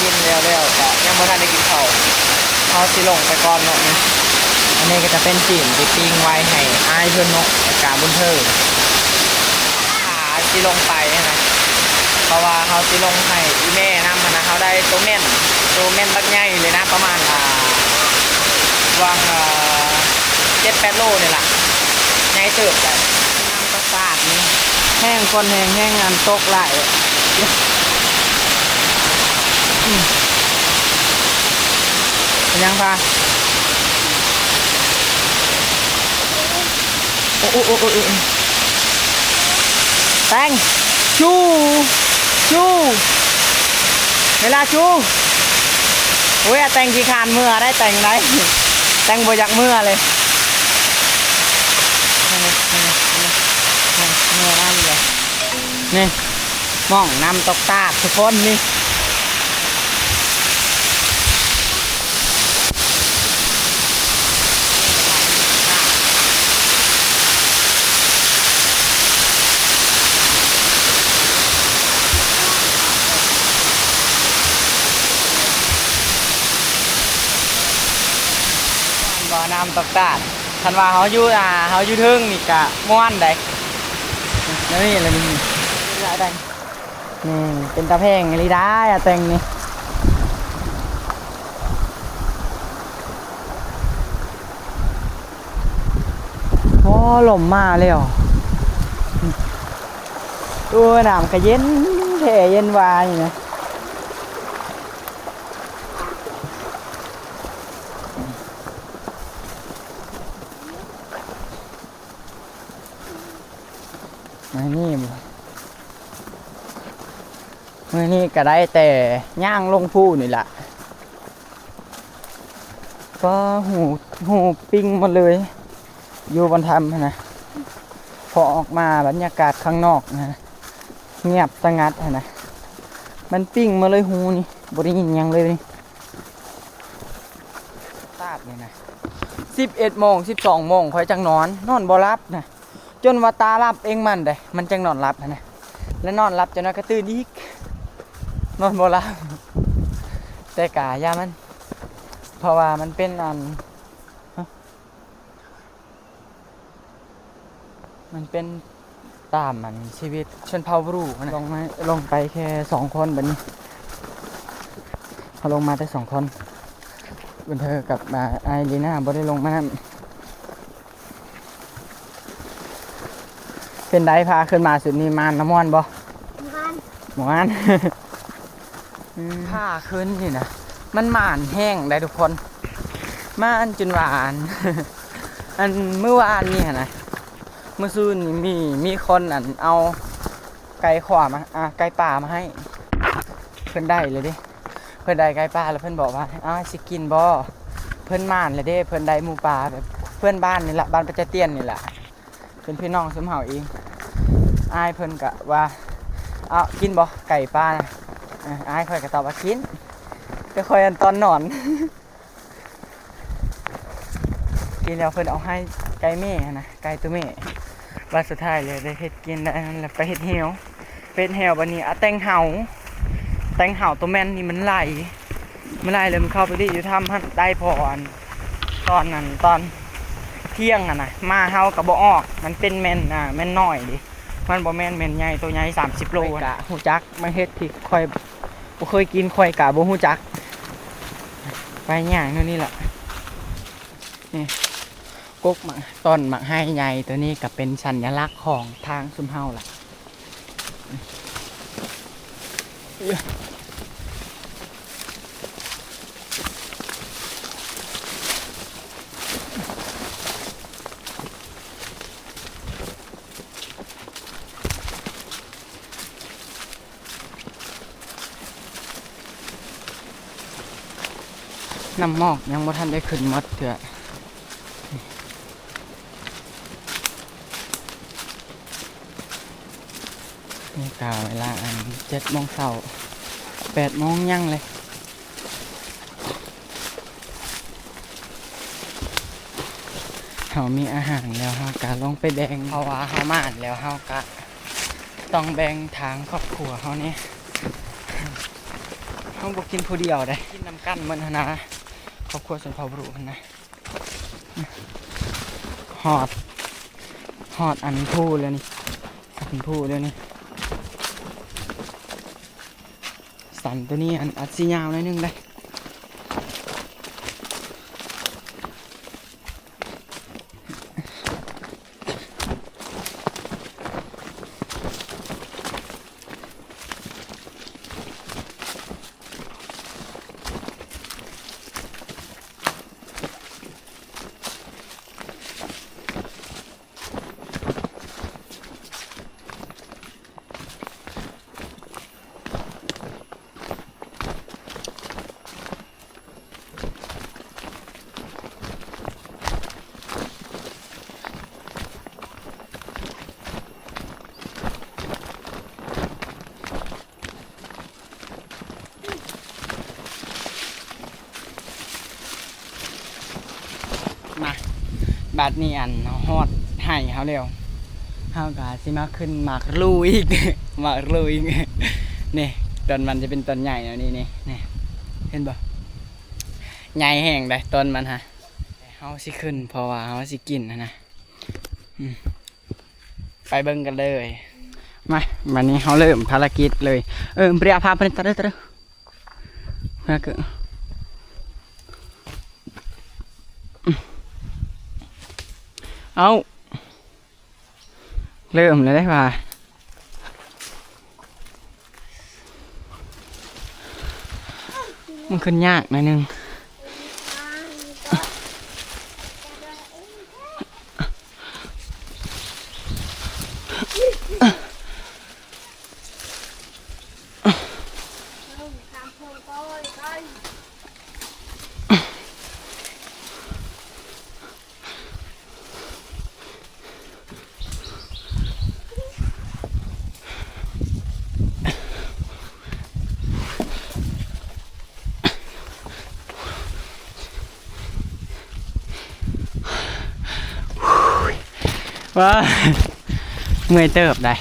ກິນແລ້ວໆ ກໍຍັງບໍ່ທັນໄດ້ກິນເຂົ້າ ເຮົາຊິລົງໄປກ່ອນເນາະ. ອັນນີ້ກໍຈະເປັນຊີ້ນທີ່ປີ້ງໄວ້ໃຫ້ອ້າຍເພິ່ນເນາະ ກາບຸນເທີ. ຫາຊິລົງໄປຫັ້ນນະ ເພາະວ່າເຮົາຊິລົງໃຫ້ອີ່ແມ່ນຳຫັ້ນນະ. ເຮົາໄດ້ໂຕແມ່ນ ໂຕແມ່ນບັກໃຫຍ່ເລີຍນະ ປະມານ ອ່າ ຫວ່າງ ເອີ ເຈັດແປດໂລນີ້ລະ ໃຫຍ່ເຕີບໄດ໋. ນ້ຳປາສາດນີ້ແຮງ ຝົນແຮງ ແຮງອັນຕົກຫຼາຍ. ເປັນຫຍັງພາ? ໂອ້ ໂອ້ ໂອ້ ໂອ້ ໂອ້ ແຕງ ຈູ ຈູ ເວລາຈູ. ໂອ້ຍ ອາແຕງຂີ້ຄ້ານເມືອໄດ໋ ແຕງໄດ໋ ແຕງບໍ່ຢາກເມືອເລີຍ. ນີ້ ມອງນ້ຳຕົກຕາດທຸກຄົນນີ້. ບໍ່ ນ້ຳຕົກຕາດ ຄັນວ່າເຮົາຢູ່ ອ່າ ເຮົາຢູ່ເທິງນີ້ກະມ່ວນໃດ໋. ແນວນີ້ລະນີ້ ນີ້ເປັນຕາແພງອີ່ຫຼີໄດ໋ ອາແຕງນີ້. ໂອ້ ລົມມາແລ້ວ. ໂອ້ຍ ນ້ຳກະເຢັນແທ້ເຢັນຫວານີ້ນະ. ມື້ນີ້ ມື້ນີ້ກະໄດ້ແຕ່ຍ່າງລົງພູນີ້ລະ. ປ້າ ຫູ ຫູປິ່ງໝົດເລີຍ ຢູ່ບ່ອນຖ້ຳຫັ້ນນະ. ພໍອອກມາບັນຍາກາດຂ້າງນອກນະ ງຽບສະຫງັດຫັ້ນນະ. ມັນປິ່ງໝົດເລີຍຫູນີ້ ບໍ່ໄດ້ຍິນຫຍັງເລີຍນີ້. ຕາດນີ້ນະ ສິບເອັດໂມງ ສິບສອງໂມງ ຂ້ອຍຈັ່ງນອນ ນອນບໍ່ຫຼັບນະ. ຈົນວ່າຕາຫຼັບເອງມັນເດ້ ມັນຈັ່ງນອນຫຼັບຫັ້ນນະ ແລະ ນອນຫຼັບຈັກໜ້ອຍກໍຕື່ນອີກ ນອນບໍ່ຫຼັບ. ແຕ່ກະຢ່າມັນ ເພາະວ່າມັນເປັນອັນ ມັນເປັນຕາມອັນຊີວິດຊົນເຜົ່າບຣູຫັ້ນນະ. ລົງມາ ລົງໄປແຄ່ສອງຄົນບັດນີ້ ເຮົາລົງມາແຕ່ສອງຄົນ ບຸນເທີກັບ ອ່າ ອ້າຍລີນາບໍ່ໄດ້ລົງມານຳ. ເປັນໃດ ພາຂຶ້ນມາຊຸດນີ້ ມ່ານນະ ມ່ວນບໍ່? ມ່ວນ ມ່ວນ. ອືມ ພາຂຶ້ນນີ້ນະ ມັນມ່ານແຮງໃດ໋ທຸກຄົນ ມ່ານຈົນວ່າ ອັນ ອັນ ມື້ວານນີ້ຫັ້ນນະ ມື້ຊືນນີ້ມີ ມີຄົນ ອັນ ເອົາໄກ່ຂວາມາ ອ່າ ໄກ່ປ່າມາໃຫ້ ເພິ່ນໄດ້ເລີຍເດ້. ເພິ່ນໄດ້ໄກ່ປ່າແລ້ວເພິ່ນບອກວ່າ ອ້າຍ ຊິກິນບໍ່? ເພິ່ນໝານແລ້ວເດ້ ເພິ່ນໄດ້ໝູປ່າແບບເພື່ອນບ້ານນີ້ລະ ບ້ານປະຈະຕຽນນີ້ລະ ເປັນພີ່ນ້ອງຊຸມເຮົາເອງ. ອ້າຍເພິ່ນກະວ່າ ເອົາ ກິນບໍ່ໄກ່ປ່ານະ? ເອີ ອ້າຍຂ້ອຍກະຕອບວ່າ ກິນ ແຕ່ຂ້ອຍອັນຕອນນອນ. ກິນແລ້ວເພິ່ນເອົາໃຫ້ໄກ່ແມ່ຫັ້ນນະ ໄກ່ໂຕແມ່. ບາດສຸດທ້າຍເລີຍໄດ້ເຮັດກິນ ໄດ້ອັນນັ້ນແລ້ວໄປເຮັດແຮ້ວ ໄປເຮັດແຮ້ວ. ບາດນີ້ ອາ ແຕ່ງເຫົາ ແຕ່ງເຫົາໂຕແມ່ນນີ້ມັນໄຫຼ ມັນໄຫຼແລ້ວມັນເຂົ້າໄປລີ້ຢູ່ຖ້ຳຫັ້ນໄດ້ ເພາະອັນ ຕອນນັ້ນ ຕອນທ່ຽງຫັ້ນນະ ໝາເຫົ່າກໍບໍ່ອອກ ມັນເປັນແມ່ນ ອ່າ ແມ່ນນ້ອຍເດ້ ມັນບໍ່ແມ່ນແມ່ນໃຫຍ່ ໂຕໃຫຍ່ສາມສິບໂລ. ຂ້ອຍກະຮູ້ຈັກ ມາເຮັດທີ່ຂ້ອຍບໍ່ເຄີຍກິນ ຂ້ອຍກະບໍ່ຮູ້ຈັກ. ໄປຍ່າງແນວນີ້ລະ ນີ້ ກົກໝາກ ຕົ້ນໝາກໄຮໃຫຍ່ໂຕນີ້ກະເປັນສັນຍະລັກຂອງທາງຊຸມເຮົາລະ. ນ້ຳໝອກຍັງບໍ່ທັນໄດ້ຂຶ້ນໝົດເທື່ອ. ນີ້ກະເວລາອັນເຈັດໂມງເຊົ້າ ແປດໂມງຍັງເລີຍ. ເຮົາມີອາຫານແລ້ວ ເຮົາກະລົງໄປແບ່ງ ເພາະວ່າເຮົາໝານແລ້ວ ເຮົາກະຕ້ອງແບ່ງທາງຄອບຄົວເຮົາແດ່. ເຮົາບໍ່ກິນຜູ້ດຽວເດ້ ກິນນຳກັນໝົດຫັ້ນນະ ຄອບຄົວຊົນເຜົ່າບຣູຫັ້ນນະ. ຮອດ ຮອດອັນພູແລ້ວນີ້ ອັນພູແລ້ວນີ້. ສັນໂຕນີ້ອັນອາດຊິຍາວໜ້ອຍໜຶ່ງເດ້. ມາ ບາດນີ້ອັນເຮົາຮອດໄຮ່ເຮົາແລ້ວ ເຮົາກໍຊິມາຂຶ້ນໝາກລູອີກ ໝາກລູອີກ. ນີ້ ຕອນມັນຈະເປັນຕອນໃຫຍ່ແນວນີ້ນີ້ ນີ້ ເຫັນບໍ່? ໃຫຍ່ແຮງໃດ໋ຕອນມັນຫະ. ເຮົາຊິຂຶ້ນ ເພາະວ່າເຮົາຊິກິນຫັ້ນນະ. ອືມ ໄປເບິ່ງກັນເລີຍ. ມາ ບາດນີ້ເຮົາເລີ່ມພາລະກິດເລີຍ. ເອີ ເປັນພາບເພິ່ນຕະເດີຕະເດີ ເອົາ ເລີ່ມແລ້ວເດ້ວ່າ ມັນຂຶ້ນຍາກໜ້ອຍໜຶ່ງ. ວ້າ ເມື່ອຍເຕີບໃດ໋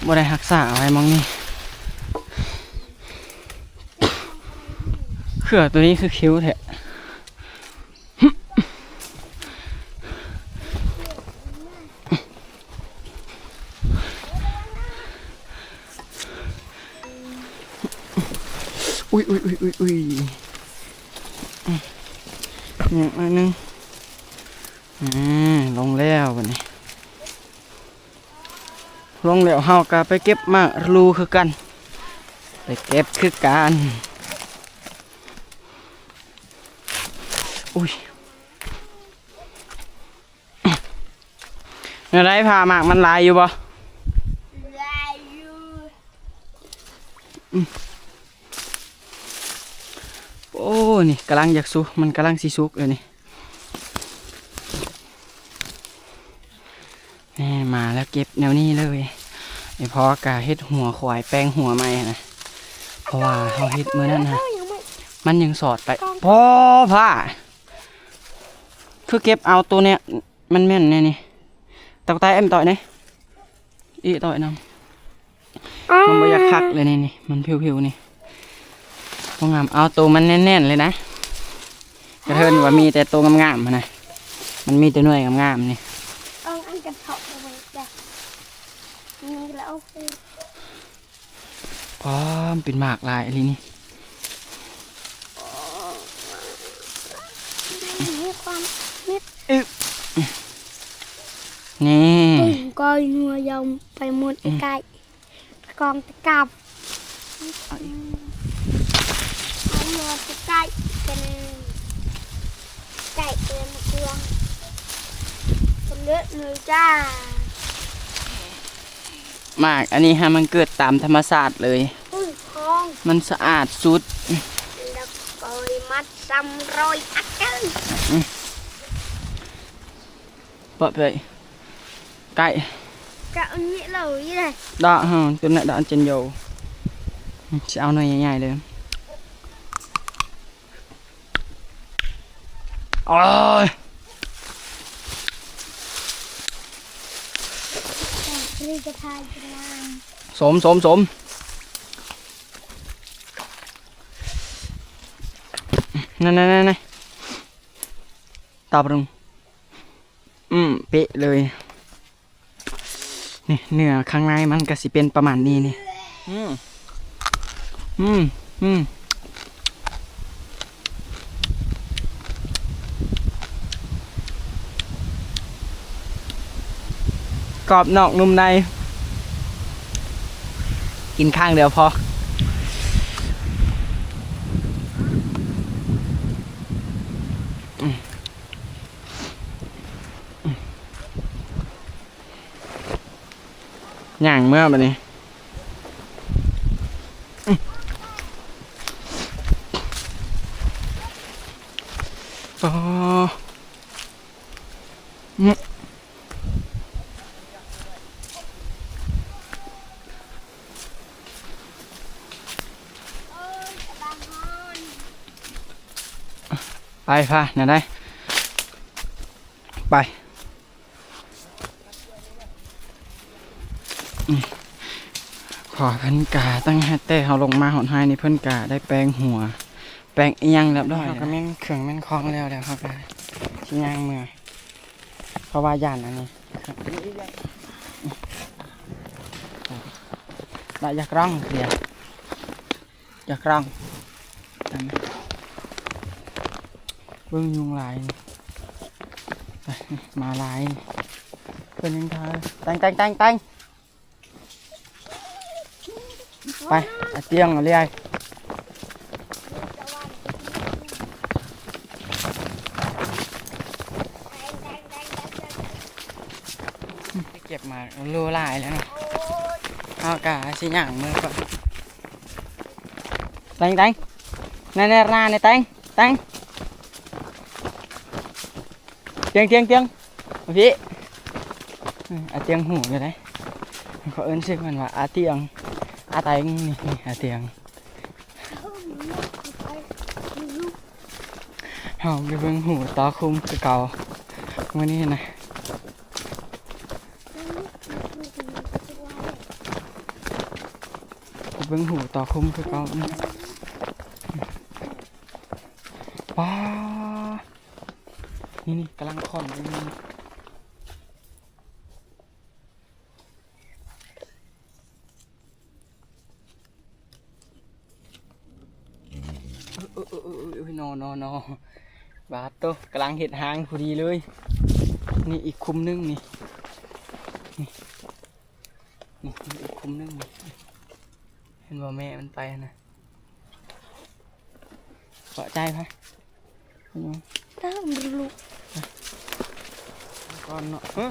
ບໍ່ໄດ້ຮັກສາໄວ້ໝ່ອງນີ້. ເຂື່ອໂຕນີ້ຄືຄິ້ວແທ້. ອຸ້ຍ ອຸ້ຍ ອຸ້ຍ ອຸ້ຍ ອຸ້ຍ ອືມ ຍັງໜ້ອຍໜຶ່ງ. ອືມ ລົງແລ້ວບັດນີ້. ລົງແລ້ວເຮົາກໍໄປເກັບໝາກລູຄືກັນ ໄປເກັບຄືກັນ. ອຸ້ຍ ແນວໃດ ພາໝາກມັນຫຼາຍຢູ່ບໍ່? ຫຼາຍຢູ່. ອືມ ໂອ້ ນີ້ກຳລັງຢາກສຸກ ມັນກຳລັງຊິສຸກແລ້ວນີ້. ແນ່ ມາແລ້ວເກັບແນວນີ້ເລີຍ. ໄອ້ພໍ່ກະເຮັດຫົວຄວາຍ ແປງຫົວໃໝ່ຫັ້ນນະ ເພາະວ່າເຮົາເຮັດມື້ນັ້ນນະ ມັນຍັງສອດໄປ. ພໍ່ ພ້າ ຄືເກັບເອົາໂຕເນີ້ຍ ມັນແມ່ນແນ່ນີ້. ຕອກຕາຍ ເອັມ ຕ່ອຍແນ່ ອີ່ ຕ່ອຍນຳ. ມັນບໍ່ຢາກຄັກເລີຍນີ້ ນີ້ ມັນຜິວໆ ນີ້ ບໍ່ງາມ. ເອົາໂຕມັນແໜ້ນໆ ເລີຍນະ. ກະເທີນວ່າມີແຕ່ໂຕງາມໆ ຫັ້ນນະ ມັນມີແຕ່ໜ່ວຍງາມໆ ນີ້. ເອົາອັນກັນເທາະໄວ້ຈ້ະ ນີ້ລະ ໂອເຄ. ປ້າ ເປັນໝາກຫຼາຍອີ່ຫຼີນີ້. ນີ້ ກໍຫົວຍາວໄປໝົດ ອືມ ໃກ້ ກອງຕະກັບ ເອົາມາໃກ້ກັນ ໃກ້ເປັນກວາງ ເປັນເລືອດເລີຍຈ້າ. ໝາກອັນນີ້ຫາມັນເກີດຕາມທຳມະຊາດເລີຍ ມັນສະອາດສຸດ. ເປາະໄປໃກ້ ກະອັນນີ້ເລີຍເດ້ ດາກເຮົາ ຕົວນັ້ນດາກອັນເຈັນໂຍ ຊິເອົາໜ່ວຍໃຫຍ່ໆ ເລີຍ. ໂອ້ຍ ສົມ ສົມ ສົມ. ນັ້ນໆໆ ຕາບຣຶງ ອືມ ເປະເລີຍ. ນີ້ ເນື້ອຂ້າງໃນມັນກໍຊິເປັນປະມານນີ້ນີ້. ອືມ ອືມ ອືມ ກອບນອກນຸ່ມໃນ ກິນຄັ້ງດຽວພໍ. ອືມ ຍ່າງເມືອບັດນີ້ ອໍ ໄປພາ ແນວໃດ ໄປ. ນີ້ ພໍ່ເພິ່ນກະຕັ້ງແຕ່ເຮົາລົງມາຮອດໄຮ່ນີ້ ເພິ່ນກະໄດ້ແປງຫົວ ແປງອີ່ຫຍັງລຽບຮ້ອຍແລ້ວ ເຮົາກະແມ່ນເຄື່ອງແມ່ນຂອງແລ້ວ ແລ້ວເຮົາກະຊິຍ່າງເມືອ ເພາະວ່າຢ້ານອັນນີ້ ລະຢາກລອງເດ ຢາກລອງ ເບິ່ງຍຸງຫຼາຍນີ້ ໄປ ມາຫຼາຍນີ້ ເພິ່ນຍັງຖ່າຍ ແຕງ ແຕງ ແຕງ ແຕງ ໄປ ອາຕຽງເອົາເລີຍ ໄປເກັບມາໂລຫຼາຍແລ້ວເນາະ ເຮົາກະຊິຍ່າງເມືອກ່ອນ. ແຕງ ແຕງ ແນ ແນ ແຕງ ແຕງ ຕຽງ ຕຽງ ຕຽງ ມາພີ້ ອາຕຽງຫູຢູ່ໃດ ເຂົາເອີ້ນຊື່ມັນວ່າອາຕຽງ ອາແຕງ ນີ້ ນີ້ ອາຕຽງ. ເຮົາໄປເບິ່ງຫູຕໍ່ຄຸມຄືເກົ່າມື້ນີ້ນະ ໄປເບິ່ງຫູຕໍ່ຄຸມຄືເກົ່າ. ປ້າ ນີ້ໆ ກຳລັງຂ້ອນຢູ່ນີ້. ເອີ ເອີ ເອີ ເອີ ເອີ ໜໍ ໜໍ ໜໍ ບາດໂຕ ກຳລັງເຮັດຮາງພໍດີເລີຍ. ນີ້ອີກຄຸ້ມໜຶ່ງນີ້ ນີ້ ນີ້ ນີ້ອີກຄຸ້ມໜຶ່ງນີ້ ເຫັນບໍ່ ແມ່ມັນໄປຫັ້ນນະ. ເກາະໃຈພະ ຕາມລູກ ກ່ອນເນາະ ເອີ.